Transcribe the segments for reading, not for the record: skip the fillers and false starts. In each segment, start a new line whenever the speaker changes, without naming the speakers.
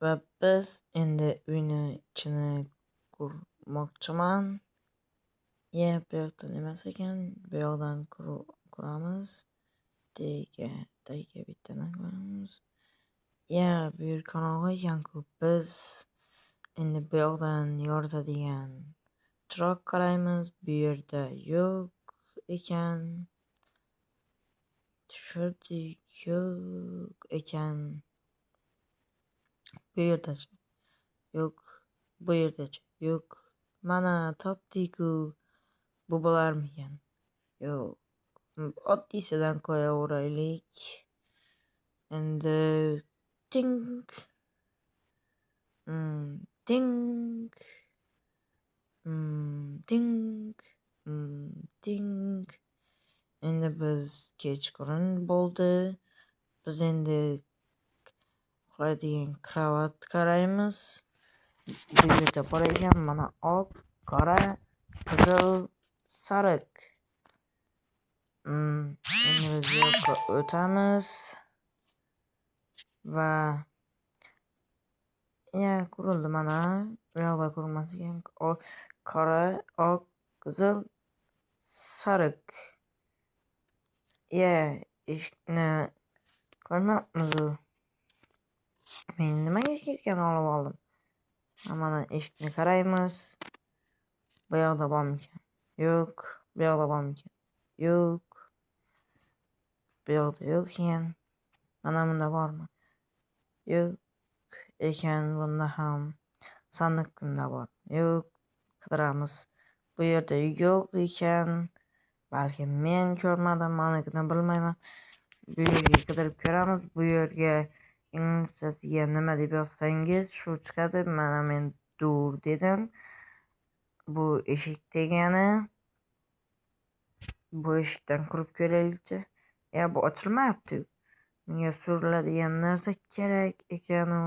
Va biz endi uyni ichini ko'rmoqchiman. Ya, bu yoqdan emas ekan, bu yoqdan ko'ramiz. Tagiga bittadan ko'ramiz. Ya, bu yer qorong'i ekan-ku. Biz endi bu yoqdan yoritadigan chiroq qaraymiz. Bu yerda yo'q ekan. Tushirdik, yo'q ekan. Bu yerdachi? Yo'q. Bu yerdachi? Yo'q. Mana topdik-ku. Bu bo'larmikan? Yo'q. Oddiysidan qo'yaveraylik. Endi ting. Ting. Ting. Ting. Endi biz kechqurun bo'ldi. Biz endi uxlaydigan kravat qaraymiz. Bu yerda bor ekan, mana oq, qora, qizil, sariq. Endi biz bu yoqqa o'tamiz va ya ko'rildi mana. Bu yoqda ko'rinmas ekan. Oq, qora, oq, qizil, sariq. Ya, eshikni ko'rmayapmiz-u. Men nimaga kirgani olib oldim? Mana eshikni qaraymiz. Bu yoqda bormikan? Yo'q. Bu yoqda bormikan? Yo'q. Bu yoqda yo'q ekan. Mana bunda bormi? Yo'q ekan, bunda ham. Sandiqda bor. Yo'q. Qidiramiz. Bu yerda yo'q ekan. Balki men ko'rmadim, manikini bilmayman. Bu yerga qidirib ko'ramiz. Bu yerga inglizchasiga nima deb yozsangiz shu chiqadi. Mana men dur dedim. Bu eshik degani. Bu eshikdan kirib ko'raylikchi. Ya, bu ochilmayapti. Menga suriladigan narsa kerak ekan u.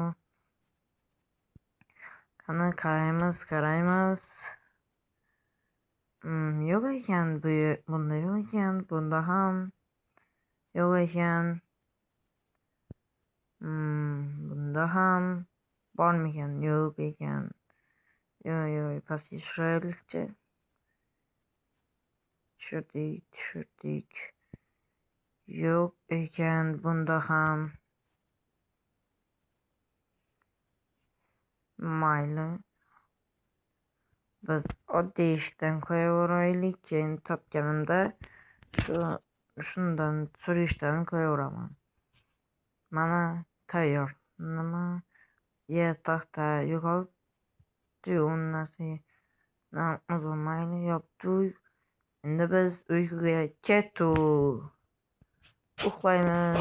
Qani qaraymiz, qaraymiz. Yo'q ekan, bu bunda yo'q ekan, bunda ham yo'q ekan. Bunda ham bormikan? Yo'q ekan. Yo'q, yo'q, pastga tushiraylikchi. Tushirdik, tushirdik. Yo'q ekan, bunda ham. Mayli. Biz oddiy eshikdan qo'yaveraylik, keyin topganimda shundan surishdan qo'yaveraman. Mana tayyor. Nima? Ya, taxta yo'qoldi u narsaga. Mayli, yopdik. Endi biz uyquga ketdik. Uxlaymiz.